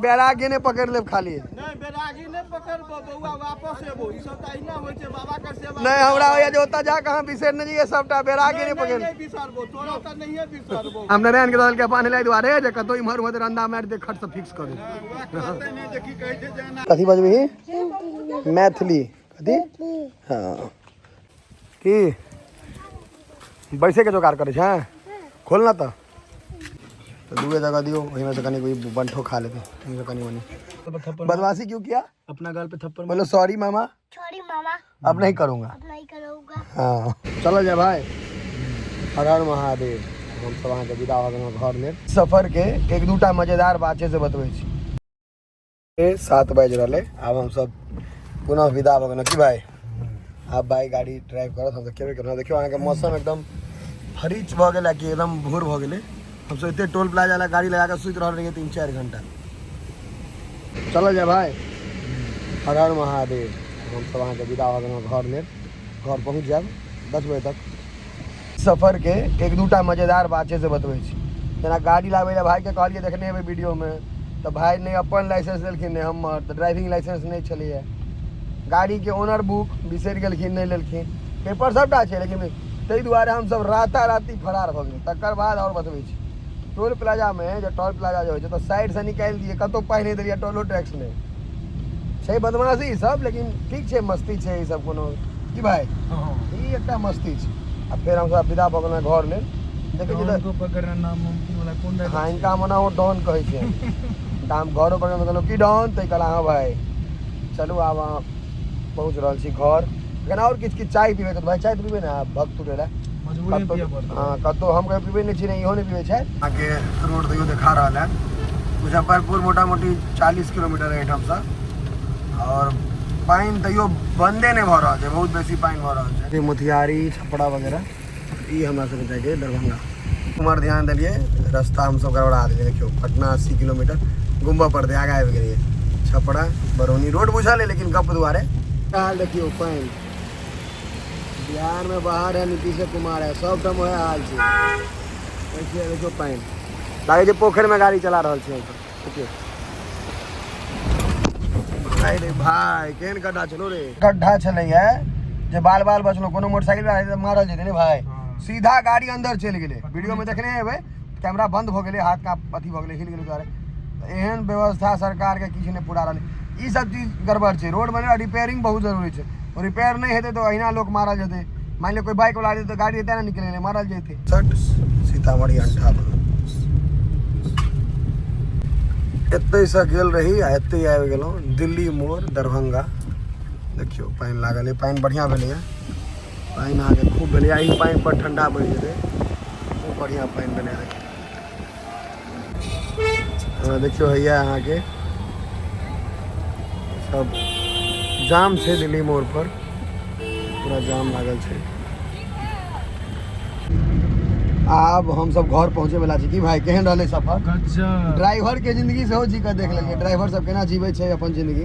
बैरागी नहि पकड़ि लेब खाली। नहि, बैरागी नहि पकड़बो बौआ, वापस एबो। ई सब तऽ अहिना होइ छै बाबा के सेवा। नहि, हमरा होइया जे ओतऽ जा कऽ अहाँ बिसरि नहि जइयै सबटा, बैरागी नहि पकड़ि। नहि बिसरबो तोरा, तऽ नहिये बिसरबो। हम नारायण के दल के पान एहि दुआरे जे कतौ इम्हर उम्हर रंदा मारि दे, खट से फिक्स कऽ दे। वएह कहतै नहि जे की कहै छै जे एना। कथी बजबही? मैथिली। कथी? हँ, की बैसे के जोगाड़ करै छै? खोल ना तऽ दूए जगह दियौ, ओहिमे से कनि कोई बंठो खा लेतै, ओहिमे से कनि मनि। बदमाशी क्यों किया? अपना गाल पे थप्पड़। बोलो सॉरी मामा। सॉरी मामा। अब नहीं करूँगा। अब नहीं करूँगा। हाँ, चलल जाय भाई। हर हर महादेव। हमसब अहाँके विदा भऽ गेलहुँ घर लेल। सफरके एक दूटा मजेदार बात छै से बतबै छी। 7 बाजि रहलै, आब हमसब पुनः विदा भऽ गेलहुँ। की भाई, आब भाई गाड़ी ड्राइव करत, हम तऽ केबे केलहुँ। देखियौ, अहाँके मौसम एकदम फरीच भऽ गेल कि एकदम भोर भऽ गेलै। हमसब एते टोल प्लाजा लग गाड़ी लगा कऽ सुति रहल रहियै 3-4 घंटा। चलल जाय भाई। हर हर महादेव। हमसब अहाँके विदा भऽ गेलहुँ घर लेल। घर पहुँच जायब 10 बजे तक। सफरके एक दूटा मजेदार बात छै से बतबै छी। जेना गाड़ी लाबै लए भाइके कहलियै, देखने हेबै वीडियोमे, तऽ भाइ नहि अपन लाइसेंस देलखिन, नहि हमर। तऽ ड्राइविंग लाइसेंस नहि छलैए, गाड़ीके ओनर बुक बिसरि गेलखिन, नहि लेलखिन। पेपर सभटा छै लेकिन, ताहि दुआरे हमसभ राताराति फरार भऽ गेलियै। तकर बाद आओर बतबै छी, टोल प्लाजामे जे टोल प्लाजा जे होइ छै तऽ साइडसँ निकालि दियै, कतहु पाइ नहि देलियै, टोलो टैक्स नहि छै। बदमाशी ई सब, लेकिन ठीक छै, मस्ती छै ई सब कोनो। की भाई, ई एकटा मस्ती छै। आ फेर हमसब विदा भऽ गेलहुँ घर लेल। देखै छी तऽ को पकड़ना नामुमकिन वाला कोन डायलॉग? हाँ, इनका हम ओना डॉन कहै छियै। तऽ हम घरो पर कहलहुँ की डॉन, तऽ कहला हाँ भाई। चलू, आब अहाँ पहुँच रहल छी घर। एखन आओर किछु किछु चाय पीबै तऽ भाई, चाय तऽ पीबै ने? आब भक्त टूटै लए मजबूरी में पिया पड़तै। हाँ, कतहु हम कहियो पीबै नहि छी ने, इहो नहि पीबै छै। अहाँके रोड तैयो देखा रहल है। मुजफ्फरपुर मोटा मोटी 40 किलोमीटर एहिठामसँ, आओर पानि तैयो बन्दे नहि भऽ रहल छै, बहुत बेसी पानि भऽ रहल छै। मोतिहारी, छपरा वगैरह ई हमरा सबके जाइके दरभंगा। उम्हर ध्यान देलियै, रास्ता हमसब गड़बड़ा देलियै। देखियौ, पटना 80 किलोमीटर घुमबऽ पड़तै, आगाँ आबि गेलियै। छपरा बरौनी रोड बुझल है, लेकिन गप दुआरे हाल देखियौ। पानि बिहार में बाहर है, नीतीश कुमार है, सब ठाम वएह हाल छै। देखियौ देखियौ, पानि लागै छै पोखरिमे गाड़ी चला रहल छी हमसब। देखियौ भाई रे भाई, केहन गड्ढा छलो रे! गड्ढा छलैया जे बाल बाल बचलो। कोनो मोटरसाइकिल पर तऽ मारल जेतै ने भाई। सीधा गाड़ी अंदर चलि गेलै। वीडियो में देखने हेबै, कैमरा बंद भऽ गेलै, हाथ का अथी भऽ गेलै, हिल गेलै। दुआरे एहन व्यवस्था सरकारके किछु नहि पूरा रहलै। ई सब चीज गड़बड़ छै। रोड बने, रिपेयरिंग बहुत जरूरी छै। रिपेयर नहि हेतै तऽ अहिना लोक मारल जेतै। मानि लिअ कोइ बाइक वाला जेतै तऽ गाड़ी एतऽ ने निकलि गेलै, मारल जेतै। 60, सीतामढ़ी 58। एतहिसँ गेल रही आ एतहि आबि गेलहुँ, दिल्ली मोड़, दरभंगा। देखियौ, पानि लागल अइ। पानि बढ़िआँ भेलैए, पानि अहाँके खूब भेलैए। एहि पानि पर ठंडा पड़ि जेतै। खूब बढ़िआँ पानि भेलैए। देखियौ, हाँ, देखियौ, हैया अहाँके सब जाम छै। दिल्ली मोड़ पर पूरा जाम लागल छै। आब हमसब घर पहुँचे वाला छी। की भाई, केहन रहलै सफर? गजब। ड्राइवर के जिंदगी सेहो जी कऽ देख लेलियै, ड्राइवर सब केना जीबै छै अपन जिंदगी।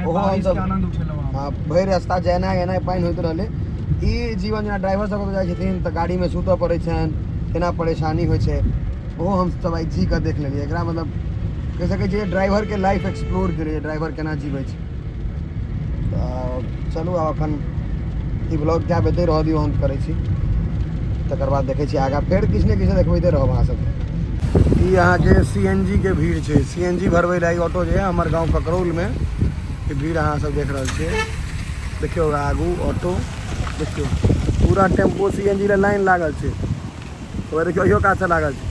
ओहो बारिश हमसब के आनंद उठेलहुँ हम। हाँ, भरि रास्ता जेनाइ एनाइ पानि होइत रहलै। ई जीवन जेना ड्राइवर सब जाइ छथिन तऽ गाड़ीमे सुतऽ पड़ै छनि, केना परेशानी होइ छै, ओहो हमसब आइ जी कऽ देख लेलियै। एकरा मतलब कहि सकै छियै, ड्राइवरके लाइफ एक्सप्लोर केलियै, ड्राइवर केना जीबै छै। तऽ चलू, आब एखन ई ब्लॉगके आब एतहि रहऽ दियौ, हम करै छी। तकर बाद देखै छी आगाँ फेर किछु ने किछु देखबैते रहब अहाँ सबके। ई अहाँके सीएनजी के भीड़ छै, सीएनजी भरबै लए ई ऑटो जे है। हमर गाँव ककरौलमे ई भीड़ अहाँ सब देख रहल छियै। देखियौ, आगू ऑटो देखियौ, पूरा टेम्पो सीएनजी लए लाइन लागल छै। ओकरा देखियौ, इहो कातसँ लागल छै।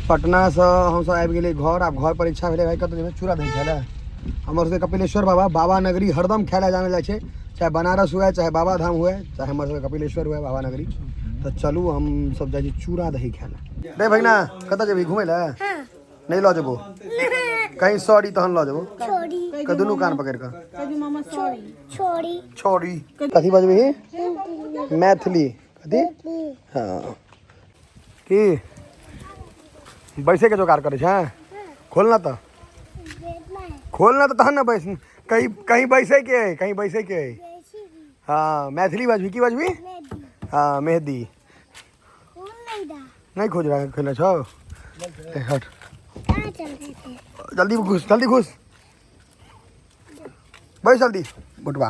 पटनासँ हमसब आबि गेलियै घर। आब घर पर इच्छा भेलै भाई, कतऽ जेबै? चूड़ा दही खाय लए। हमर सबके कपिलेश्वर बाबा, बाबा नगरी हरदम खाय लए जानल जाइ छै, चाहे बनारस हुए, चाहे बाबा धाम हुए, चाहे हमर सबके कपिलेश्वर हुए, बाबा नगरी। तऽ चलू, हम सब जाइ छी चूड़ा दही खाय लए। रे भैना, कतऽ जेबही घुमै लए? नहि लऽ जेबो। कहीं सॉरी तहन लऽ जेबो। छोड़ी। के दुनू कान पकड़ि कऽ। छोड़ी। छोड़ी। कथी बजबही? मैथिली। कथी? हाँ, की बैसे के जोगाड़ करै छै? खोल ना तऽ, खोल ना तऽ, तहन ने बैस। कहीं कहीं बैसे के है, कहीं बैसे के है। हाँ, मैथिली बजबी? की बजबी? हाँ, मेहदी नहीं खोज रहा। खेले छौ? ए, हट। कहाँ चल रहे थे? जल्दी घुस, जल्दी घुस, बैस जल्दी बटुआ।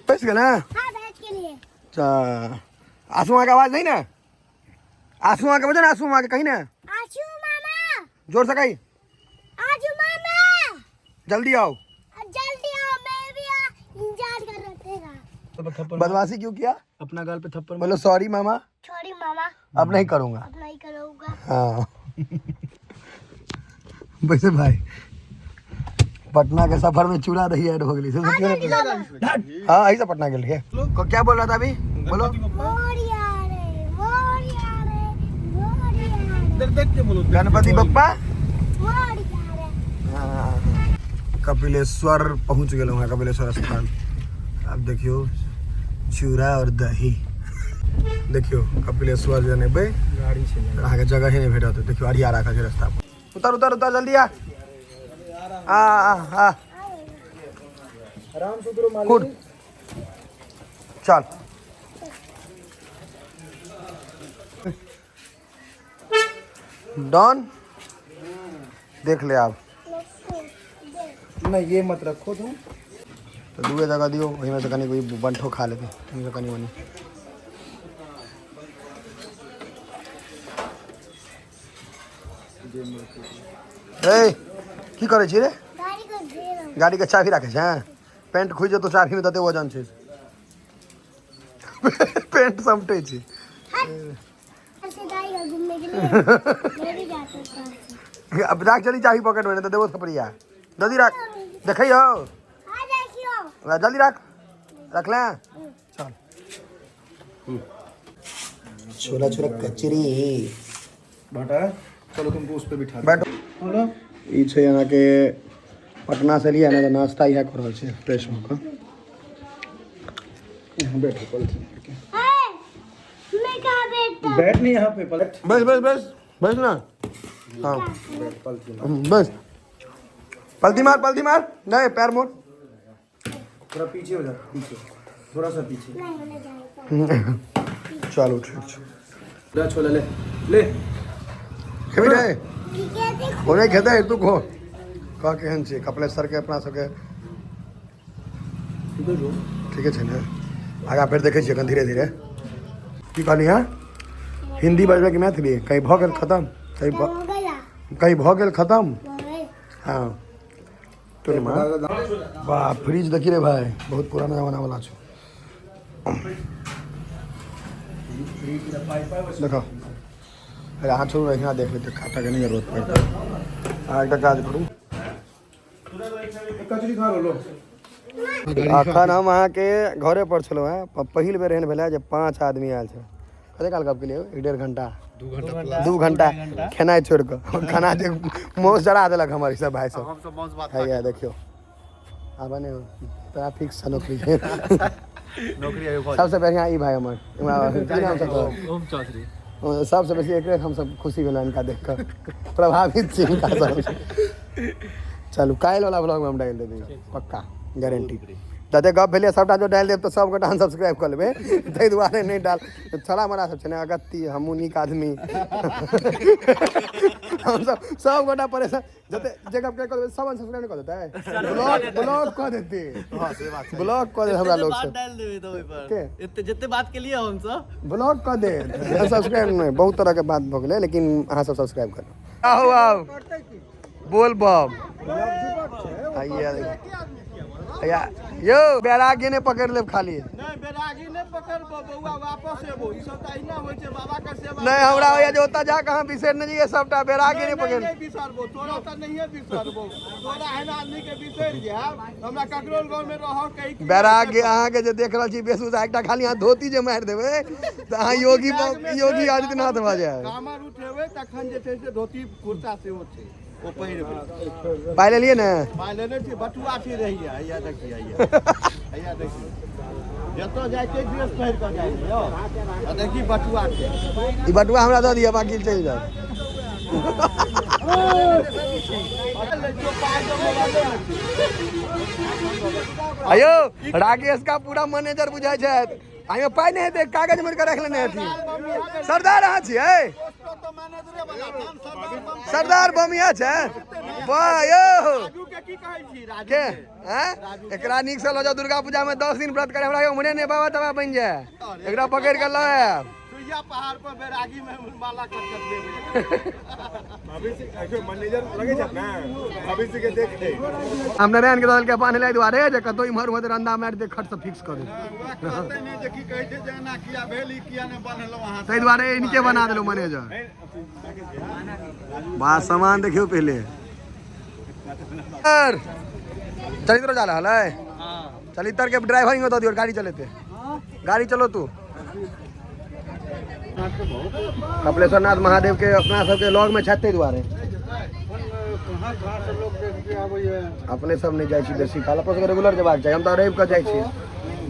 बैस गेल ना? हाँ, बैठ के लिए। अच्छा, आंसू मामा के आवाज नहीं ना? आंसू मामा के बजो ना, आंसू मामा के कहीं ना। आंसू मामा। जोर से कहीं। आंसू मामा, जल्दी आओ। जल्दी आओ, मैं भी इंतजार कर रहा तेरा। बदमाशी क्यों किया? अपना गाल पे थप्पड़। बोलो सॉरी मामा। सॉरी मामा। अब नहीं करूंगा। अब नहीं करूंगा। हाँ, वैसे भाई पटना के सफर में चूड़ा दही ऐड हो गई। हाँ, ऐसा पटना के लिए क्या बोल रहा था अभी? बोलो। मोरिया रे, मोरिया रे, मोरिया रे। देख देख के बोलो। गणपति बप्पा। मोरिया रे। हाँ, कपिलेश्वर पहुंच गेलहुँ हँ, कपिलेश्वर स्थान। अब देखियो चूड़ा और दही। देखियो कपिलेश्वर जे एबै गाड़ी छै। अहाँके जगह ही नहीं भेटत। देखियो अरिया राखल छै रास्ता पर। उतर उतर उतर, जल्दी आ आ आ आ। आराम से उतरो मालिक। कूद, चल। डॉन देख ले आप। नहीं, ये मत रखो तुम। तो दूए जगह दियो, ओहिमे से कनी कोई बंठो खा लेते, ओहिमे से कनी मनी। ए, की करै छी रे? गाड़ी को घेरो। गाड़ी के चाबी राखै छै? पेंट खुजि जेतौ चाबी में, तते वजन छै, पेंट समटै छै। ऐसे जाएगा घूमने के लिए, मैं भी जाता हूँ कार से। अब राख जल्दी चाबी पॉकेट में, नहीं तो देबो थपड़िया। जल्दी राख, देखै हो। हाँ, देखियो। जल्दी राख, रख ले, चल। छोला छोला कचरी। बांटा है, चलो तुमको उस पे बिठा दो। बैठो। बोलो। ई छै अहाँके पटना से एलियै ने तऽ नाश्ता इएह कऽ रहल छै फ्रेश भऽ कऽ। यहाँ बैठो पलथी मार के। ए, मैं कहाँ बैठता? बैठ नहीं यहाँ पे, पलट। बस बस बस बस ना, हाँ। बैठ, पलथी मार। बस, पलथी मार, पलथी मार, नहीं पैर मोड़। थोड़ा पीछे हो जा, पीछे, थोड़ा सा पीछे। नहीं होने जाएगा। चलू ठीक छै। पूरा छोला ले ले। खेबी रे? ठीक है, देखो। ओ नहि खेतै, तू खो। कह केहन छै कपिलेश्वर के अपना सबके? इधर जो। ठीके छै ने? आगाँ फेर देखै छियै एखन धीरे धीरे। की कहली? हँ, हिन्दी बजबै कि मैथिली? कहीं भऽ गेल खतम, कहीं हो गया। कहीं भऽ गेल खतम। हो गए। हाँ, तो वाह, फ्रिज देखी रे भाई, बहुत पुराना जमाना वाला छौ। देखो, अरे अहाँ छोड़ू, एहिना देख लेते, खाता के नहीं जरूरत पड़तै। अहाँ एकटा काज करू। कचरी खा लो लो। अखन हम अहाँके घरे पर छलहुँ हेँ। पहिल बेर एहन भेलै जे 5 आदमी आयल छै। कते काल गप केलियै? 1-1.5 घंटा, 2 घंटा, खेनाइ छोड़ि कऽ। खाना जे मौस जरा देलक हमर ई सब भाय सब। हैया देखियौ, आब ने तोरा फिक्स छ नौकरी। नौकरी। सबसे बढ़िया ई भाई हमर, की नाम छै तोहर? ओम चौधरी। सबसे बेसी एकरे हमसब खुशी भेलहुँ हिनका देख कऽ, प्रभावित छी हिनका सब। चलू, काल्हि वाला ब्लॉगमे हम डालि देबै, पक्का गारंटी। जते गप भेलै सबटा जो डालि देब तऽ सब गोटा अनसब्सक्राइब कऽ लेबै, ताहि दुआरे नहि डाल। छड़ा मरा सब छै ने अगत्ती, हमहूँ नीक आदमी, हमसब सब गोटा परेशान। जते जे गप कऽ देबै सब अनसब्सक्राइब नहि कऽ देतै, ब्लॉक ब्लॉक कऽ देतै, ब्लॉक कऽ देत हमरा लोक सब। डाल देबै तऽ ओहि पर के? एते जते बात के लिए हमसब ब्लॉक कऽ दे, सब्सक्राइब नहि। बहुत तरहके बात भऽ गेलै, लेकिन अहाँ सब सब्सक्राइब करू। आओ आओ, बोल बम। आइए आइया यौ, बैरागी नहि पकड़ि लेब खाली। नहीं, बैरागी नहीं पकड़बो बौआ, वापस एबो। ई सब तऽ अहिना होइ छै बाबा के सेवा। नहीं, हमरा होइया जे ओतऽ जा कऽ अहाँ बिसरि नहि जइयै सबटा, बैरागी नहि पकड़ि। नहीं बिसरबो तोरा, तऽ नहिये बिसरबो तोरा। एहन आदमी के बिसरि जायब? हमरा ककरोल गाँव में रह कहीं। बैरागी अहाँके जे देख रहल छी वेशभूषा, एकटा खाली अहाँ धोती जे मारि देबै तऽ अहाँ योगी योगी आदित्यनाथ भऽ जायब। कामर उठेबै तखन जे छै से धोती कुर्ता सेहो छै, ओ पहिरबै। पाइ लेलियै ने? पाइ लेने छी, बटुआ छी रहिया। हैया देखिए, हैया हैया देखिए, जतऽ जाइ छै ड्रेस पहिर कऽ जाइ छै यौ। आ देखी, बटुआ छै। ई बटुआ हमरा दऽ दिअ, बाकी चलि जाउ। लै छियौ, पाइ दऽ मोबाइलो लै छियौ। अयो राकेश का पूरा मैनेजर बुझाइ छथि। आइमे पाइ नहि हेतै, कागज मोड़ि कऽ राखि लेने हेथिन। सरदार अहाँ छियै? सरदार बमिया छै। वाह यौ, के हैं? एकरा नीक से लऽ जाओ, दुर्गा पूजा में 10 दिन व्रत करे, हमरा उम्रे नहि बाबा तबा बनि जाए। एकरा पकड़ के लऽ आयब। सुइया पहाड़ पर बैरागी में माला कट कट देबै। मैनेजर लगे छथि ने भविष्य के देखते। हम नारायण के दल के बान्हले दुआरे जे कतौ इम्हर उम्हर रंदा मारि दे, खट से फिक्स करू। कहते नहि जे की कहै छै जे एना किया भेल, ई किया नहि बन्हलहुँ अहाँ। ताहि दुआरे इनके बना देलहुँ मैनेजर। वाह, सामान देखियौ पहिले। सर, चलित्रो जा रहल है। चलित्र के ड्राइवरिंग होता दियो, गाड़ी चलेते, गाड़ी चलो तू। कपिलेश्वर नाथ महादेव के अपना सबके लग में छथि, ताहि दुआरे कहाँ कहाँ से लोग देख के आबैया। अपने सब नहि जाइ छी बेसी काल, अपना सबके रेगुलर जेबाक चाही। हम तऽ रवि कऽ जाइ छी।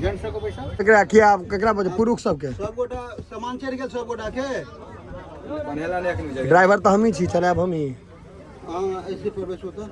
जेंट्स सबके पैसा। केकरा किया, केकरा बजे? पुरुष सबके। सब गोटा सामान चढ़ि गेल सब गोटा के। ड्राइवर तऽ हमही छी, चलायब हमही। हाँ, ऐसे प्रवेश होता।